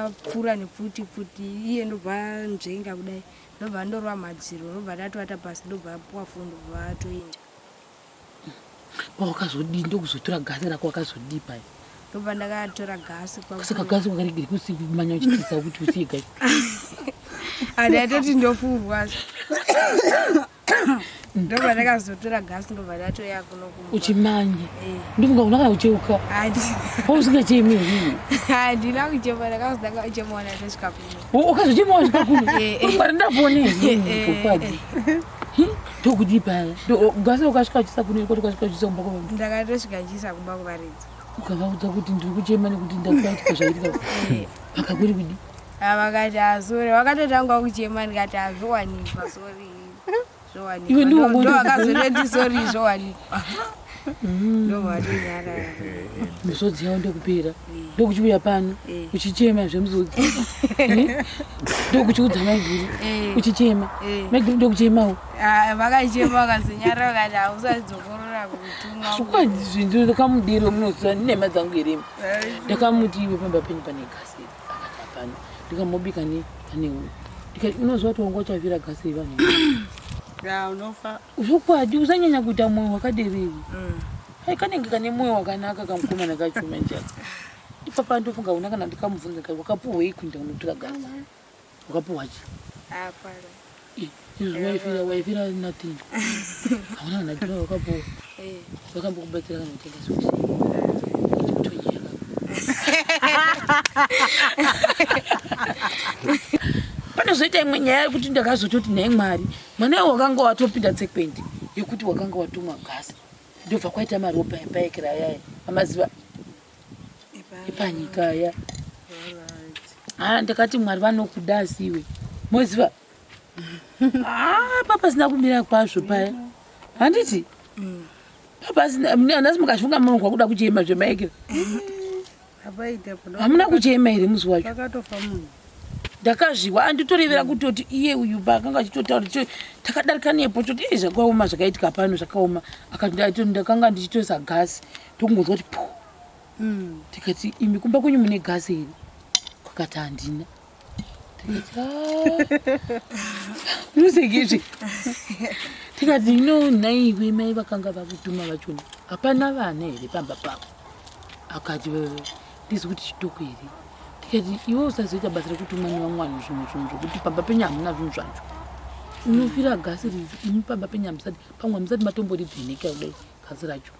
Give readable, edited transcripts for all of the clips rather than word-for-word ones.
vapfura nepfuti pfuti iye ndobva nzvenga kudai ndobva ndorova madziro ndobva ndatovata pasi ndobva apuwa foni ndobva atoenda. Pawakazodii ndokuzotora gasi rako wakazodii paya? Ndobva ndakatora gasi saka gasi wakaregere kusimanya uchitiza kuti usiye gasi? Handatoti ndofurwa ndobva ndakazotora gasi ndobva ndatoya kuno kumba. Uchimanya eh. Ndofunga una kana kucheuka pausingachemi handina kuchema ndakazotanga kuchema ndasvika kuno. Ukazochema wasvika kuno? Eh, eh. Mwari ndapone chokwadi ndokudii paya gasi ukasvika uchisa kuno ikoti ukasvika uchisa kumba kwavanhu? Ndakatosvika ndichiisa kumba kuvaridzi. Ukavaudza kuti ndiri kuchema nekuti ndakaitika zvaitika vakakuti kudi? Vakati asori vakatotanga kuchema ndikati hazviwanikwa sori zvowanikwa ndovakazototi sori zvowanikwa ndovatonyarara misodzi yavo ndokupera ndokuchiuya pano uchichema zvemusodzi ndokuchiudza maiguru uchichema maiguru ndokuchemawo. Vakachema vakazonyarara vakati hausadzokorora kutumwa. Zvokwadi zvinhu ndakamudiro munoziva ndine dzangu here ndakamuti iwe pamba penyu pane gasi here akati hapana ndikamubika ne pane uyu ndikati unoziva kuti wanga uchavira gasi yevanhu unofa zvokwadi usanyanya kuita mwoyo wakaderei ai kanenge kane mwoyo wakanaka kamukomana kacho manje ipapa ndofunga una kana ndikamubvunza ndikati wakapuhwei kuenda kunotora gasi wakapuhwa chi hapana izvi waifira waifira nothing hauna kana dhora wakapuwa vakambokubatsira kana kutenga sokisi kutonyeka panozoita imwe nyaya yekuti ndakazototi nhai Mwari mwana iwe wakanga watopinda tsekwendi yekuti wakanga watumwa gasi ndobva kwaita maropa epaekera ayaya amaziva epanyika aya ndakati Mwari vanokuda asiwe moziva papasina kumira kwazvo paya handiti papasina anasi mukazvifunga munonzwa kuda kuchema zvemaekera hamuna kuchema here musi wacho? Ndakazviwa anditorevera kutoti iye uyu paakanga achitotaura takadarika nepo toti ei zvakaoma zvakaitika pano zvakaoma akati ndakanga ndichitoisa gasi tokungonzwa kuti pu tikati imi kumba kwenyu mune gasi here kwakati handina tikati musekizvi tikati no nhaiwe mai vakanga vakutuma vachona hapana vana here pamba pavo akati ndizi kuti chitoko here tikati iwe usazoita basa rekutuma nevamwe vanhu zvimwe zvinhu zvokuti pamba penyu hamuna zvinhu zvacho unofira gasi riri imi pamba penyu hamusati pamwe hamusati matomborivheneka kudai gasi racho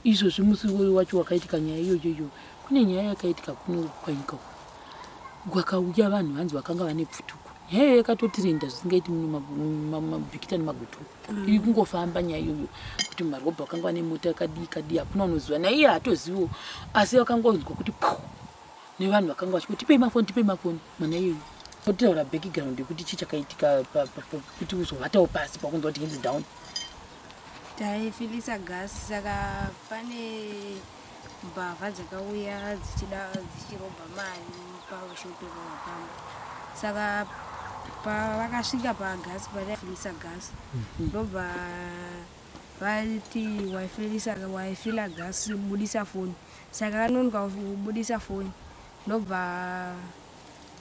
izvozvi musi iwoyo wacho wakaitika nyaya iyoyoyo kune nyaya yakaitika kuno kwanyika kwakauya vanhu vanzi vakanga vane pfutuku nyaya iyoyo yakatotirenda zvisingaiti muno mabhikita nemagutu iri kungofamba nyaya iyoyo kuti marobha vakanga vane mota yakadii kadii hakuna unoziva naiye haatoziviwo asi vakangonzwa kuti pu nevanhu vakanga vachikuti tipei mafoni tipei mafoni mwana iyoyo otaura background yekuti chii chakaitika kuti uzovatawo pasi pakunzwa kuti hands down. Taifilisa gasi saka pane mbavha dzakauya dzichida dzichirobha mari pashopu pamba saka pavakasvika pagasi pataifilisa gasi ndobva vati waifilisa waifila gasi budisa foni saka kanonoka kubudisa foni ndobva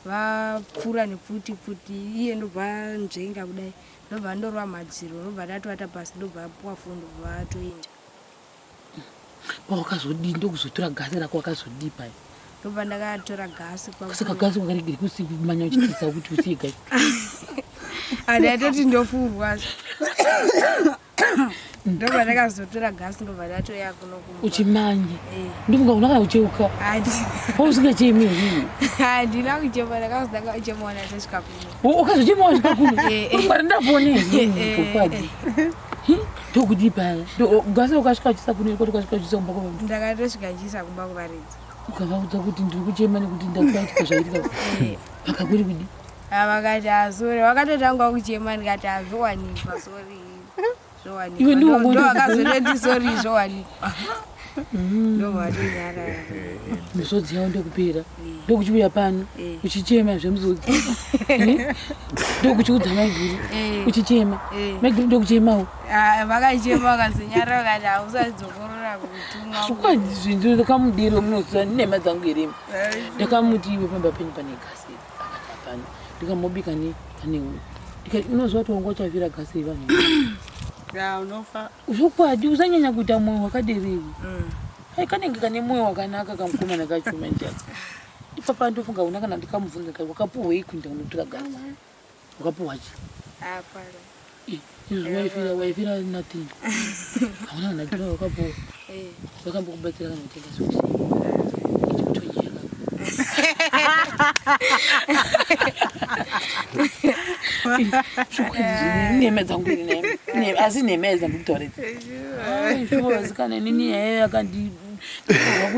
vapfura nepfuti pfuti iye ndobva nzvenga kudai ndobva ndorova madziro ndobva ndatovata pasi ndobva apuwa foni ndobva atoenda. Pawakazodii ndokuzotora gasi rako wakazodii paya? Ndobva ndakatora gasi saka gasi wakaregere kusimanya uchitiza kuti usiye gasi? Handatoti ndofurwa ndobva ndakazotora gasi ndobva ndatoya kuno kumba. Uchimanya ndofunga una kana kucheuka pausingachemi handina kuchema ndakazotanga kuchema ndasvika kuno. Ukazochema wasvika kuno Mwari ndapone chokwadi ndokudii paya gasi ukasvika uchisa kuno ikoti ukasvika uchisa kumba kwavanhu? Ndakatosvika ndichiisa kumba kuvaridzi. Ukavaudza kuti ndiri kuchema nekuti ndakaitika zvaitika vakakuti kudi? Vakati asori vakatotanga kuchema ndikati hazviwanikwa sori zvowanikwa ndovakazototi sori zvowanikwa ndovatonyarara misodzi yavo ndokupera ndokuchiuya pano uchichema zvemusodzi ndokuchiudza maiguru uchichema maiguru ndokuchemawo Vakachema vakazonyarara vakati hausadzokorora Akutumwa. Zvokwadi zvinhu ndakamudiro munoziva nhema dzangu here? Ndakamuti iwe pamba penyu pane gasi here? Akati hapana. Ndikamubika ne pane uyu. Ndikati unoziva kuti wanga uchafira gasi yevanhu. Ya unofa. Zvokwadi usanyanya kuita mwoyo wakaderei. Ai kanenge kane mwoyo wakanaka kamukomana kacho manje. Ipapa ndofunga una kana ndikamubvunza ndikati wakapuhwei kuenda kunotora gasi? Wakapuhwa chii? Hapana. Izvi waifira waifira nothing. Hauna kana dhora wakapuwa. Eh. Vakambokubatsira kana kutenga sokisi. Ichikutonyeka. Chokwadi nhema dzangu ini nhema asi nhema idzi dzandikutaura idzi. Ai, shuwa vasikana inini nyaya yakandi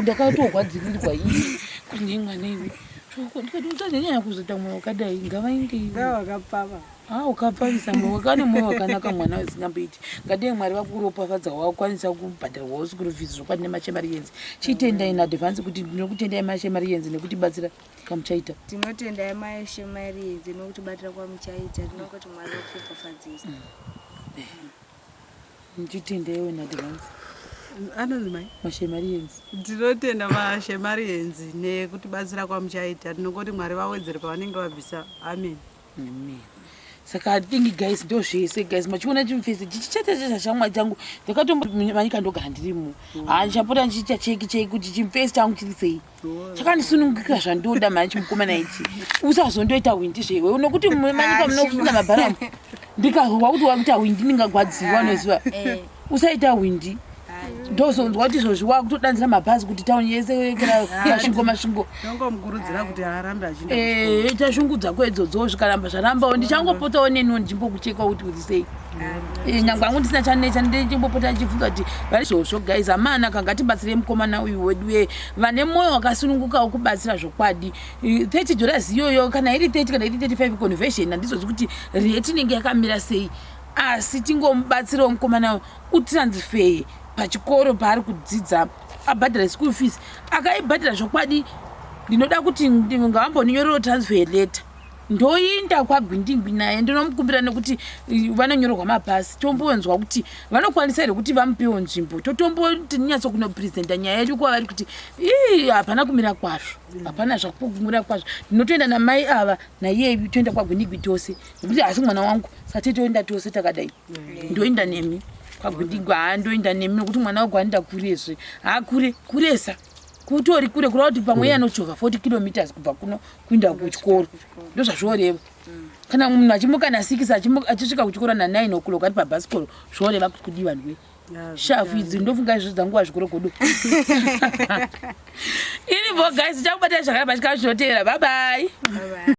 ndakatogwadzirirwa ini kuti ndii mwana iwe. Chokwadi ndikati usanyanya kuzoita mwoyo wakadai ngavainde iwe. Wakapfava. Ah, ukapfavisa moyo wakane moyo wakanaka mwana usingamboiti ngadei mwari vakuropafadza wakwanisa kubhadharwawo school fees zvokwadi nemashemarienzi chitendai in advance kuti ndinokutendai mashemarienzi nekutibatsira kamuchaita Tinotenda mashemarienzi nokutibatira kwamuchaita. Tinongoti Mwari vakuropafadzise. Chitendaiwo in advance Anonzi mai? Mashemarienzi. Tinotenda mashemarienzi nekutibatsira kwamuchaita. Tinongoti Mwari vawedzere pavanenge vabvisa. Amen. Amen. Saka I think guys ndo zvese guys machiona chimufesi chichichata chashamwa changu ndakatombomanyika ndogara ndirimo haa ndichapota ndichiita cheki cheki kuti chimufesi changu chiri sei chakandisunungukira zvandoda mhani chimukomana ichi usazondoita hwindi zvewe nokuti manyika munofunga mabharamu ndikahwa kuti wakuita hwindi ndingagwadziwa unoziva Eh. usaita hwindi ndozonzwa kuti izvozvi wakutodanzira mabhazi kuti tauni yese kana masvingo masvingo Tinongomukurudzira kuti arambe achienda. Eh, ita shungu dzako idzodzo zvikaramba zvarambawo ndichangopotawo neniwo ndichimbokucheka kuti uri sei Eh, nyangwe hangu ndisina chanecha ndichimbopota ndichibvunza kuti vari zvozvo guys amana ka ngatibatsirei mukomana uyu wedu ye vane mwoyo wakasununguka wekubatsira zvokwadi $30 iyoyo kana iri 30 kana iri 35 conversion handizozi kuti rate inenge yakamira sei asi tingomubatsirawo mukomana uyu utransfer pachikoro paari kudzidza abhadhare school fees akaibhadhara zvokwadi ndinoda kuti ngavambondinyorero transfer letter ndoinda kwagwindingwi naye ndinomukumbira nekuti vanonyorerwa mapasi tombonzwa kuti vanokwanisa here kuti vamupewo nzvimbo totomboti nyatso kunopresenta nyaya yedu kwavari kuti ii hapana kumira kwazvo hapana zvakumira kwazvo ndinotoenda namai ava naiyeyu toenda kwagwindigwi tose nekuti asi mwana wangu saka titoenda tose takadai ndoenda nemi kwagwindigwi haa ndoenda nemi nekuti mwana wangu anoenda kurezve haa kure kuresa kutori kure kureva kuti pamwe iye anochovha 40 kilometers kubva kuno kuenda kuchikoro ndozvazvoreva kana munhu achimuka na6 achisvika kuchikoro na9 o'clock ari pabhasikoro zvoreva kuti kudiwa ndwe shafu idzi ndofunga izvo dzanguva zvikorogodo iripo guys tichakubatai zvakare pachikamu chinoteera bye bye. Bye bye.